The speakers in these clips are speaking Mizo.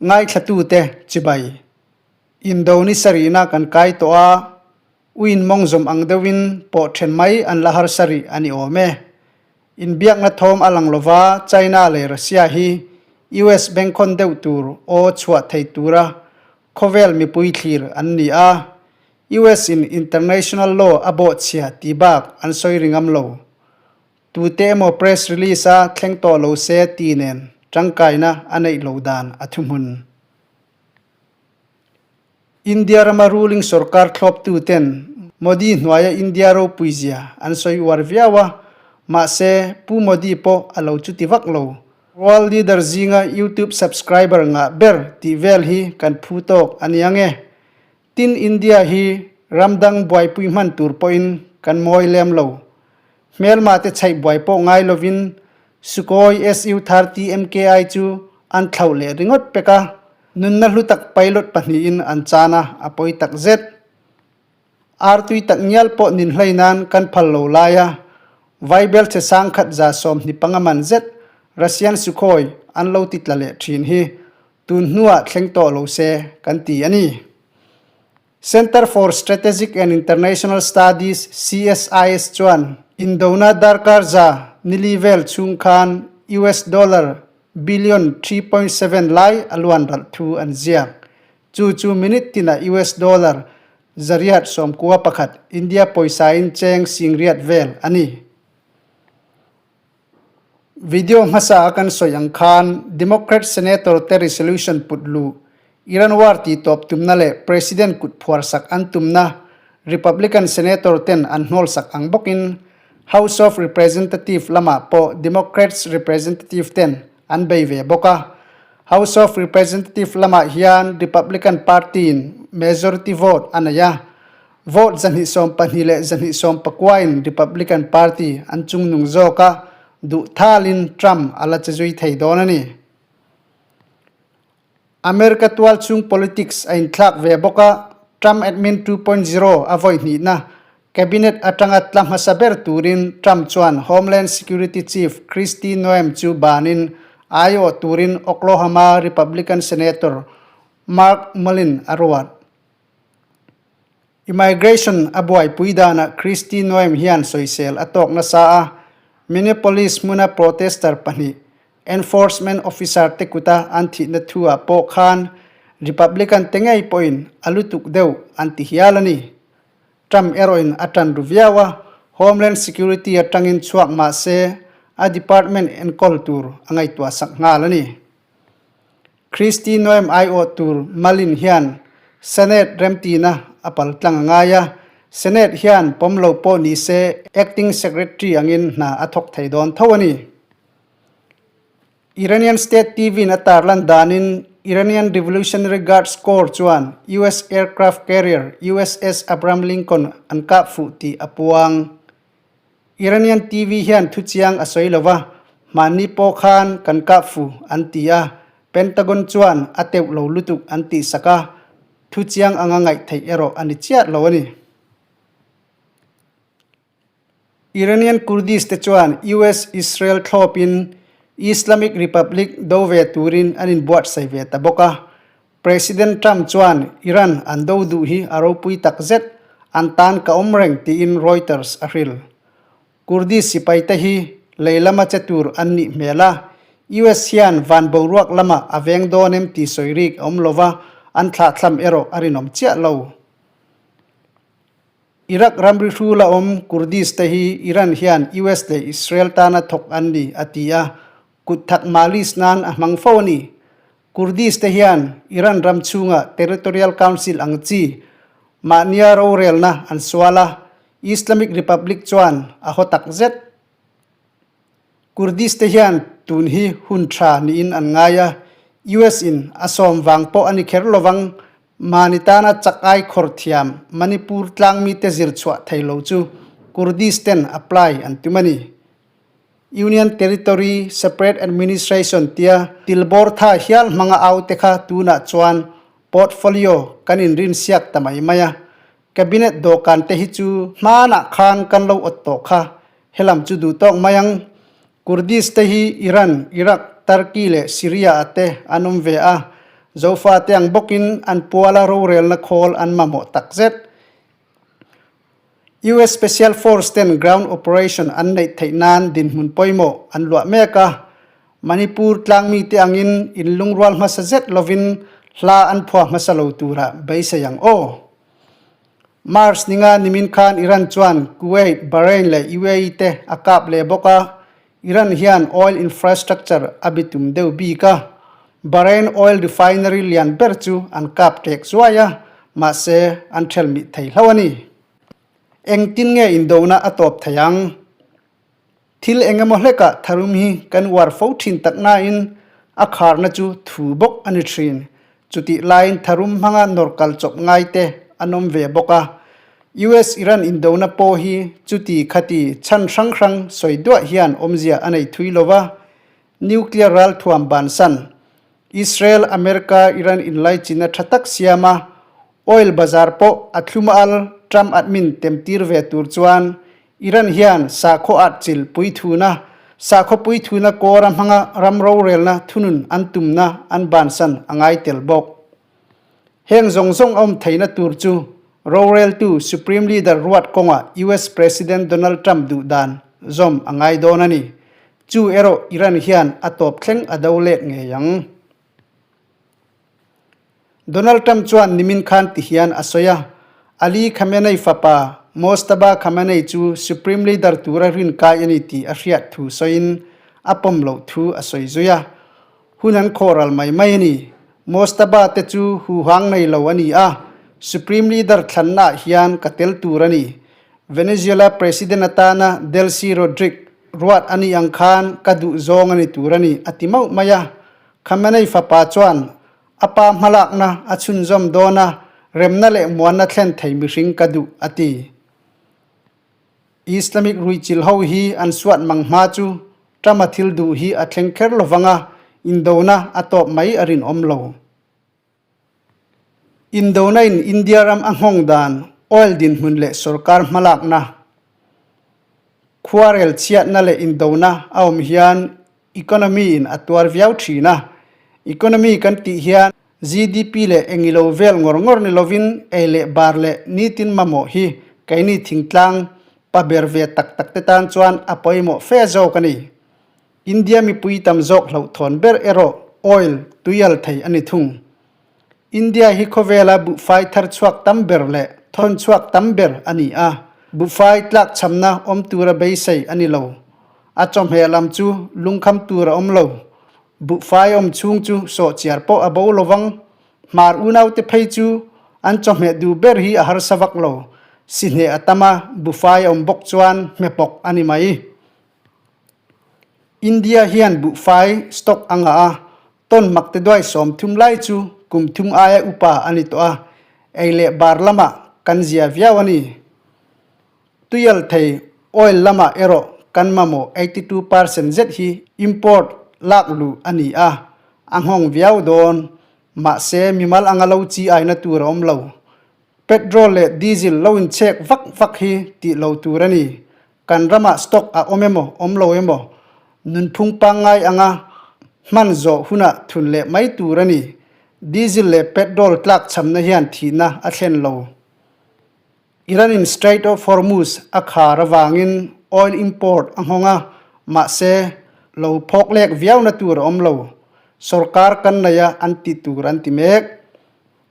Ngaithlatute chibai. Indo ni sarihna kan kai tawh a, uin mawngzawm ang deuhin pawh then mai an la harsa rih a ni awm e. Inbiakna thawm a lang lova China leh Russia hi US bengkhawn deuh tur aw chhuah thei tura khawvel mipui thlir an ni a, US in international law a bawhchhia tih bak an sawi ri ngam lo. Tute emaw press release a thleng tawh lo se ti nen tangkaina a neih lo dan a thuhmun. India rama ruling sorkar thlawptu ten Modi hnuaia India ropui zia an sawi uar viau a, mahse Pu Modi pawh a lo chuti vak lo. World leader zinga YouTube subscriber ngah ber tih vel hi kan phu tawk a ni ang e. Tin India hi ram dang buaipui hman tur pawhin kan mawi lem lo. Hmelma te chhaih buai pawh ngai lovin Sukhoi Su-30 MKI chu an thlauh leh ringawt pek a, nunna hlu tak pilot pahnihin an chan a, a pawi tak zet. Artui tak ngial pawh nin hlei nan kan phal lo lai a, Vaibel che sangkhat 75 man zet Russian Sukhoi an lo ti tla leh thin hi tun hnuah thleng tawh lo se kan ti a ni. Centre for Strategic and International Studies, CSIS, chuan Indona darkar nili vel chhung khan US dollar billion 3.7 lai a luan ralh thu an ziak. Chu chu minute tinah US dollar 191, India pawisain cheng 10,000 vel a ni. Video hmasa a kan sawi ang khan Democrat Senator te resolution put luh, Iran war tih tawp tumna leh President kut phuar sak an tumna Republican Senator ten an hnawl sak ang bawkin House of Representative lamah pawh Democrats representative ten an bei ve bawk a. House of Representative lamah hian Republican Party in majority vote a nei a, Vote 220 leh 219 in Republican Party an chungnung zawk a, duh thalin Trump a la che zui thei dawn a ni. America tual chhung politics a inthlak ve bawk a, Trump admin 2.0 a vawi hnihna Cabinet atanga tla hmasa ber turin Trump chuan Homeland Security Chief Kristi Noem chu banin aiawh turin Oklahoma Republican Senator Mark Mullin a ruat. Immigration a buaipui danah Kristi Noem hian sawisel a tawk nasa a, Minneapolis hmuna protester pahnih, enforcement officer te kuta an thihna thu-ah pawh khan Republican te ngei pawhin a lutuk deuh an ti hial a ni. Trump erawhin a tan ru viau a, Homeland Security atangin chhuak mah se a department enkawl tur a ngaihtuah sak nghal a ni. Kristi Noem aiawh tur Malin hian Senate remtina a pal tlang a ngai a, Senate hian pawm lo pawh ni se Acting Secretary angin hna a thawk thei dawn tho a ni. Iranian State TV-in a tarlan danin Iranian Revolutionary Guards Corps chuan US aircraft carrier USS Abraham Lincoln an kap fuh tih a puang. Iranian TV hian thuchiang a sawi lo va, hmanni pawh khan kan kap fu an ti a, Pentagon chuan a teuh lo lutuk an tihsak a, thuchiang anga ngaih theih erawh a ni chiah lo a ni. Iranian Kurdish te chuan US-Israel thlawpin Islamic Republic do ve turin an inbuatsaih ve ta bawk a, President Trump chuan Iran an do duh hi a ropui tak zet, an tan ka awm reng tiin Reuters a hrilh. Kurdish sipaite hi lei lama che tur an nih hmel a, US hian van boruak lama a veng dawn em tih sawi rik a awm lova, an thlahthlam erawh a rinawm chiah lo. Iraq ramri hrula awm Kurdish te hi Iran hian US leh Israel tana thawk an ni a ti a, kut thak malis nan a hmang fo a ni. Kurdish te hian Iran ram chhunga Territorial Council ang chi mahnia rorelna an sual a, Islamic Republic chuan a haw tak zet. Kurdish te hian tun hi hun tha niin an ngai a, US in a sawm vang pawh a ni kher lovang, mahni tana chak ai khawr thiam Manipur tlangmite zir chhuah thei lo chu Kurdish ten apply an tum a ni. Union Territory Separate Administration tia tilbawr tha hial hmanga au te kha tunah chuan portfolio kan inrinsiak ta mai mai a. Cabinet dawhkan te hi chu hmanah khan kan lo awt tawh kha, helam chu duh tawk mai ang. Kurdish te hi Iran, Iraq, Turkey leh Syria ah te an awm ve a. Zofate ang bawkin an puala rorelna khawl an mamawh takzet. US Special Force ten ground operation an neih theih nan dinhmun pawimawh an luah mek a, Manipur tlangmite angin inlungrual hmasa zet lovin hla an phuah hmasa lo turah beisei ang aw. March ninga nimin khan Iran chuan Kuwait, Bahrain leh UAE te a kap leh bawk a, Iran hian oil infrastructure a bitum deuh bik a, Bahrain oil refinery lian ber chu an kap ṭek zuai a, mahse an ṭhelmih thei hlo a ni. Engtin nge indona a tawp thei ang? Thil eng emaw hlekah tharum hi kan uar fo ṭhin tak nain a kharna chu thu bawk a ni ṭhin. Chutih laiin tharum hmanga nawr kal chawp ngai te an awm ve bawk a. US-Iran indona pawh hi chuti khati chhan hrang hrang sawi duah hian awmzia a nei thui lo va, nuclear ralthuam bansan, Israel-America-Iran inlaichinna tha tak siam a, oil bazar pawh a thlum al Trump admin temtir ve tur chuan Iran hian sakhaw atchilh puithuna, sakhaw puithuna kawra hmanga ram rorelna thunun an tumna an bansan a ngai tel bawk. Heng zawng zawng a awm theihna tur chu roreltu Supreme Leader ruat kawngah US President Donald Trump duh dan zawm a ngai dawn a ni. Chu erawh Iran hian a tawp thleng a do let ngei ang. Donald Trump chuan nimin khan ti hian a sawi a, Ali Khamenei fapa Mojtaba Khamenei chu Supreme Leader tura rin kai a ni tih a hriat thu sawiin a pawm loh thu a sawi zui a. Hun an khawhral mai mai a ni. Mojtaba te chu huhang nei lo a ni a, Supreme Leader thlannaah hian ka tel tur a ni. Venezuela President atana Delcy Rodriguez ruat a nih ang khan ka duh zawng a ni tur a ni, a ti mauh mai a. Khamenei fapa chuan a pa hmalakna a chhunzawm dawn a, remna leh muanna thlen thei mihring ka duh, a ti. Islamic ruichil ho hi an suat mang hma chu Trump-a thil duh hi a thleng kher lovang a, indona a tawp mai a rinawm lo. Indona in India ram a nghawng dan, oil dinhmun leh sorkar hmalakna, khuarel chhiatna leh indona a awm hian Economy in a tuar viau thin a, economy kan tih hian GDP leh engilo vel ngawr ngawr ni lovin ei leh bar leh nitin mamawh hi keini thingtlang pa ber ve tak tak te tan chuan a pawimawh fe zawk a ni. India mipui tam zawk hlauhthawn ber erawh oil tuial thei a ni thung. India hi khawvela buhfai thar chhuak tam ber leh thawn chhuak tam ber a ni a, buhfai tlakchhamna awm tura beisei a ni lo. A chawhmeh lam chu lungkham tur a awm lo. Buhfai awm chhung chu sawhchiar pawh a bo lovang. Hmar unaute phei chu an chawhmeh duh ber hi a harsa vak lo. Sihneh a tam a, buhfai a awm bawk chuan hmepawk a ni mai. India hian buhfai stock a ngah a, Tawn makte duai 30 lai chu kum thum aia upa a ni tawh a, ei leh bar lamah kan zia viau a ni. Tuial thei oil lamah erawh kan mamawh 82% zet hi import lak luh a ni a, a nghawng viau dawn. Mahse, mimal anga lo chi aina tur a awm lo. Petrol leh diesel lo inchhek vak vak hi tih lo tur a ni. Kan ramah stock a awm emaw awm lo emaw nunphung pangngai anga hman zawh hunah thun leh mai tur a ni. Diesel leh petrol tlak chhamna hian thihna a thlen lo. Iran-in Strait of Hormuz a khar avangin oil import a nghawng a, mahse lo phawk lek viauna tur a awm lo. Sorkar kan nei a an tih tur an ti mek.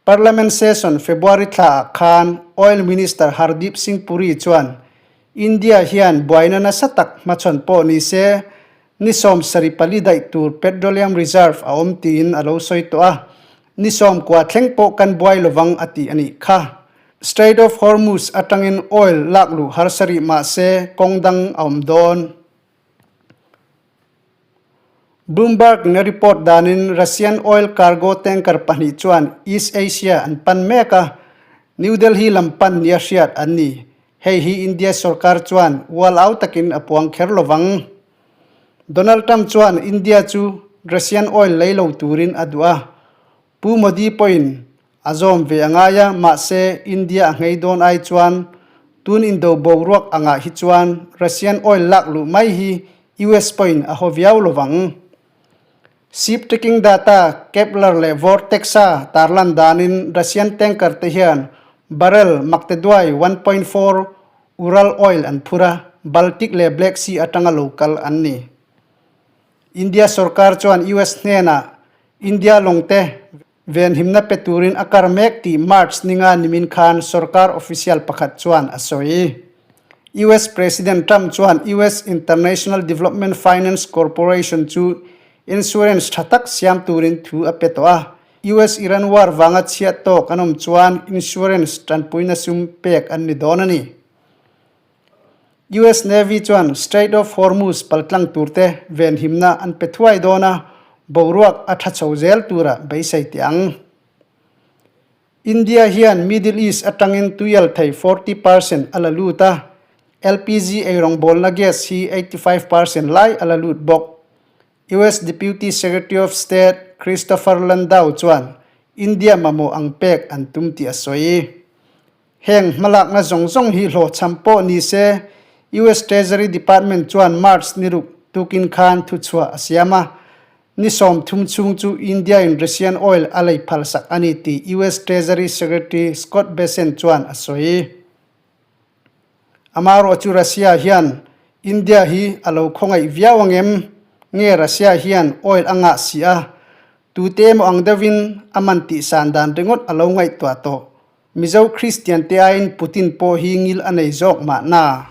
Parliament session February thlaah khan Oil Minister Hardeep Singh Puri chuan India hian buaina nasa tak hmachhawn pawh ni se ni 74 daih tur petroleum reserve a awm tiin a lo sawi tawh a, ni 90 thleng pawh kan buai lovang a ti a nih kha. Strait of Hormuz atangin oil lak luh harsa rih mah se kawng dang a awm dawn. Bloomberg in a report danin Russian oil cargo tanker pahnih chuan East Asia an pan mek a, New Delhi lam pan nia hriat an ni. Hei hi India sorkar chuan ual au takin a puang kher lovang. Donald Trump chuan India chu Russian oil lei lo turin a duh a, Pu Modi pawhin A zawm ve a ngai a, mahse India a nghei dawn ai chuan tun indo boruak angah hi chuan Russian oil lak luh mai hi US pawhin a haw viau lovang. Ship tracking data Kpler leh Vortexa tarlan danin Russian tanker te hian barrel makteduai 1.4 Ural oil an phur a, Baltic leh Black Sea atanga lo kal an ni. India sorkar chuan US hnenah India lawngte venhimna pe turin a kar mek tih March ninga nimin khan sorkar official pakhat chuan a sawi. US President Trump chuan US International Development Finance Corporation chu insurance tha tak siam turin thu a pe tawh a, US-Iran war vanga chhiat tawk an awm chuan insurance tanpuina sum pek an ni dawn a ni. US Navy chuan Strait of Hormuz paltlang turte venhimna an pe thuai dawn a, boruak a tha chho zel tura beisei teh ang. India hian Middle East atangin tuial thei 40% a la lut a, LPG eirawngbawlna gas hi 85% lai a la lut bawk. US Deputy Secretary of State Christopher Landau chuan India mamawh ang pek an tum tih a sawi. Heng hmalakna zawng zawng hi hlawhchham pawh ni se, US Treasury Department chuan March ni ruk tukin khan thuchhuah a siam a, ni 30 chhung chu India-in Russian oil a lei phalsak a ni tih US Treasury Secretary Scott Bessent chuan a sawi. Amaherawh chu Russia hian India hi a lo khawngaih viau ang em? Nge Russia hian oil a ngah si a, tute emaw ang deuhin a man tihsan dan ringawt a lo ngaihtuah tawh? Mizo Kristian te aiin Putin pawh hi ngil a nei zawk mahna.